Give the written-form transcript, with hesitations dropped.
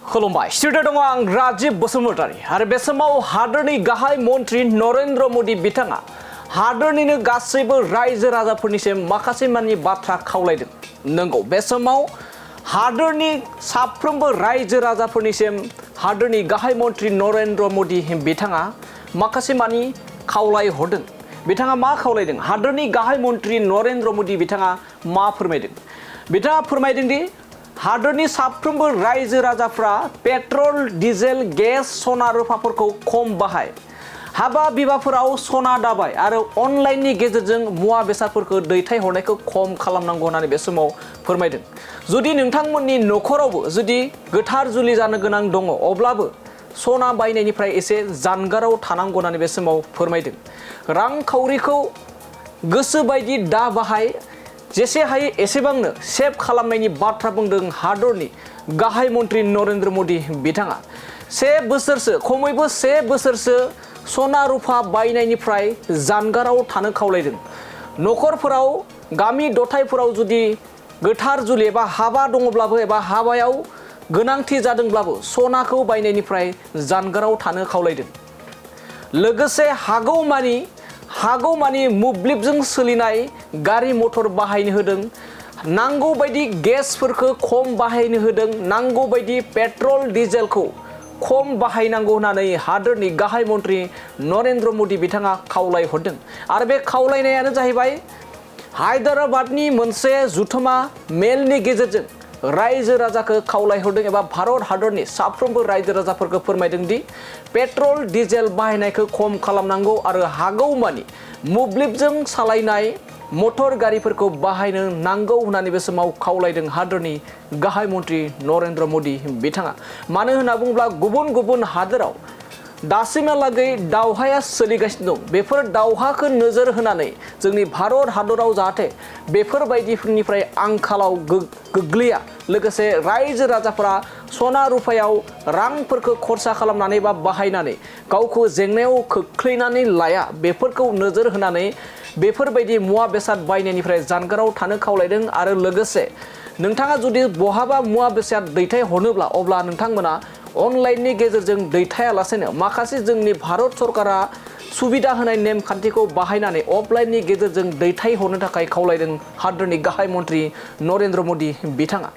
खुलुमबाय स्टुडिअ दङ आं राजीब बसुमतारी आरो बे समाव हादोरनि गाहाय मन्त्रि नरेन्द्र मोदी बिथाङा हादोरनिनो गासैबो रायजो राजाफोरनिसिम माखासे मानि बाथ्रा खावलायदों। नंगौ बे समाव हादोरनि साफ्रोमबो रायजो राजाफोरनिसिम हादोरनि गाहाय मन्त्रि नरेन्द्र मोदी बिथाङा माखासे मानि खावलायहरदों। बिथाङा मा खावलायदों? हादोरनि गाहाय मन्त्रि नरेन्द्र मोदी बिथाङा मा फोरमायदों? बिथाङा फोरमायदों दि हादोरनि साफ्रोमबो रायजो राजाफ्रा पेट्रल, डिजेल, गेस, सना रुफाफोरखौ खम बाहाय। हाबा बिबाफोराव सना दाबाय आरो अनलाइननि गेजेरजों मुवा बेसादफोरखौ दैथायहरनायखौ खम खालामनांगौ होननानै बे समाव फोरमायदों। जुदि नोंथांमोननि नखरावबो जुदि गोथार जुलि जानो गोनां दङ अब्लाबो सना बायनायनिफ्राय एसे जानगाराव थानांगौ होननानै बे समाव फोरमायदों। रांखावरिखौ गोसो बायदि दा बाहाय, जेसे हायो एसेबांनो सेभ खालामनायनि बाथ्रा बुंदों हादरनि गाहाय मन्त्रि नरेन्द्र मोदी बिथाङा। खमैबो से बोसोरसो सना रुफा बायनायनिफ्राय जानगाराव थानो खावलायदों। नखरफोराव गामि दथायफोराव जुदि गोथार जुलि एबा हाबा दङब्लाबो एबा हाबायाव गोनांथि जादोंब्लाबो सनाखौ बायनायनिफ्राय जानगाराव थानो खावलायदों। लोगोसे हागौमानि मोब्लिबजों सोलिनाय गारि मटर बाहायनो होदों। नांगौ बायदि गेसफोरखौ खम बाहायनो होदों। नांगौ बायदि पेट्रल डिजेलखौ खम बाहायनांगौ होननानै हादोरनि गाहाय मन्त्रि नरेन्द्र मोदी बिथाङा खावलायहरदों। आरो बे खावलायनायानो जाहैबाय हायदाराबादनि मोनसे जुथुमा मेलनि गेजेरजों रायजो राजाखौ खावलायहरदों एबा भारत हादरनि साफ्रोमबो रायजो राजाफोरखौ फोरमायदों दि पेट्रल डिजेल बाहायनायखौ खम खालामनांगौ आरो हागौमानि मोब्लिबजों सालायनाय मटर गारिफोरखौ बाहायनो नांगौ होननानै बे समाव खावलायदों हादोरनि गाहाय मन्त्रि नरेन्द्र मोदी बिथाङा। मानो होनना बुङोब्ला गुबुन गुबुन हादोराव दासिमहालागै दावहाया सोलिगासिनो दं। बेफोर दावहाखौ नोजोर होनानै जोंनि भारत हादराव जाहाथे बेफोरबायदिफोरनिफ्राय आंखालाव गोग्लैया, लोगोसे रायजो राजाफोरा सना रुफायाव रांफोरखौ खरसा खालामनानै बा बाहायनानै गावखौ जेंनायाव खोख्लैनानै लाया, बेफोरखौ नोजोर होनानै बेफोरबायदि मुवा बेसाद बायनायनिफ्राय जानगाराव थानो खावलायदों। आरो लोगोसे नोंथाङा जुदि बहाबा मुवा बेसाद दैथायहरनोब्ला अब्ला नोंथांमोना अनलाइननि गेजेरजों दैथायालासेनो माखासे जोंनि भारत सरकारा सुबिदा होनाय नेमखान्थिखौ बाहायनानै अफलाइननि गेजेरजों दैथायहरनो थाखाय खावलायदों हादोरनि गाहाय मन्त्रि नरेन्द्र मोदी बिथाङा।